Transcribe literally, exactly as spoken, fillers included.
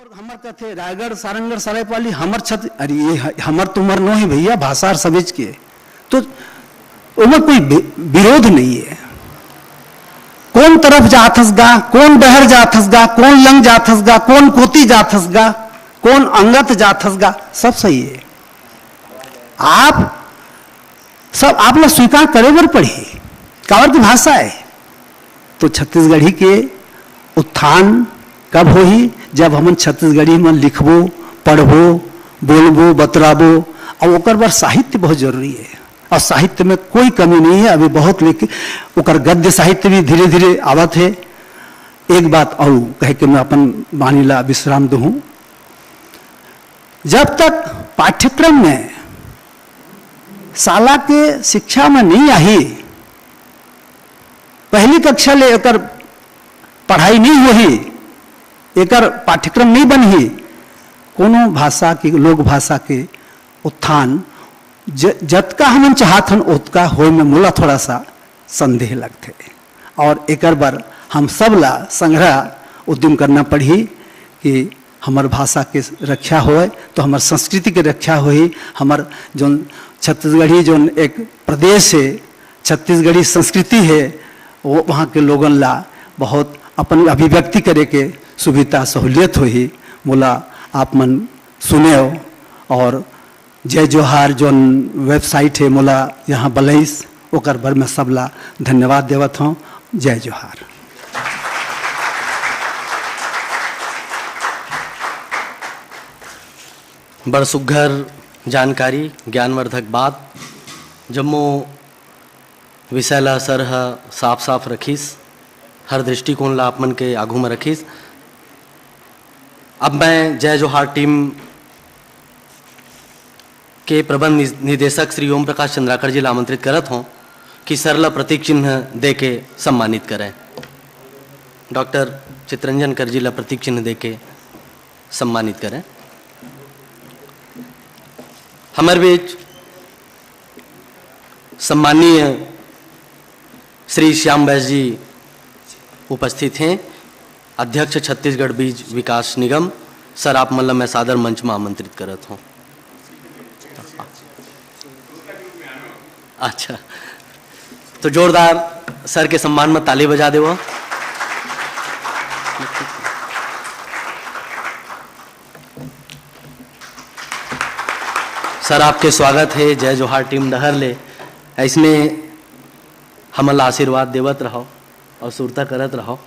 हमर कथे रायगढ़, सारंगढ़, सरायपाली, हमर छत, अरे ये ह-, हमर तुम्हर नो हे भैया, भाषा हर सबेच के। तो ओमा कोई बि-, विरोध नहीं है। कौन तरफ जात हस गा, कौन डहर जात हस गा, कौन लंग जात हस गा, कौन कोती जात हस गा, कौन अंगत जात हस गा, सब सही है। आप सब आप ला स्वीकार करे बर पड़ही, काबर की भाषा है। तो छत्तीसगढ़ी के उत्थान कब होही? जब हमन छत्तीसगढ़ी में लिखबो, पढ़बो, बोलबो, बतराबो। और ओकर बर साहित्य बहुत जरूरी है, और साहित्य में कोई कमी नहीं है। अभी बहुत लिख, ओकर गद्य साहित्य भी धीरे धीरे आवत है। एक बात और कह के मैं अपन वाणी ला विश्राम दूँ। जब तक पाठ्यक्रम में, शाला के शिक्षा में नहीं आही, पहली कक्षा ले एकर पढ़ाई नहीं होही, एकर पाठ्यक्रम नहीं बनही, कोनो भाषा के, लोक भाषा के उत्थान ज-, जतका हमन चाहत हन, ओतका होए में मोला थोड़ा सा संदेह लगथे। और एकर बर हम सब ला संघरा उद्यम करना पड़ही कि हमर भाषा के रक्षा होए, तो हमर संस्कृति के रक्षा होही। हमर जोन छत्तीसगढ़ी जोन एक प्रदेश है, छत्तीसगढ़ी संस्कृति है, वो वहाँ के लोगन ला बहुत अपन अभिव्यक्ति करे के सुविधा सहूलियत होही। मोला आप मन सुनेव और जय जोहार जोन website है मोला यहाँ बलइस, ओकर बर मैं सबला धन्यवाद देवत हूँ। जय जोहार। बड़ सुग्घर जानकारी, ज्ञानवर्धक बात, जम्मो विषय ला सर ह साफ साफ रखिस, हर दृष्टिकोण ला आप मन के आघू म रखिस। अब मैं जय जोहार टीम के प्रबंध नि-, निदेशक श्री ओम प्रकाश चंद्राकर जी ला आमंत्रित करत हों कि सर ला प्रतीक चिन्ह दे के सम्मानित करें। डॉक्टर चित्रंजन कर जी ला प्रतीक चिन्ह दे के सम्मानित करें। हमर बीच सम्माननीय श्री श्याम बैस जी उपस्थित हैं, अध्यक्ष छत्तीसगढ़ बीज विकास निगम। सर, आप मन ला मैं सादर मंच में आमंत्रित करत हूँ। अच्छा, तो जोरदार सर के सम्मान में ताली बजा देवो। सर, आपके स्वागत है जय जोहार टीम डहर ले। ऐसने हमन ला आशीर्वाद देवत रहो और सुरता करत रहो।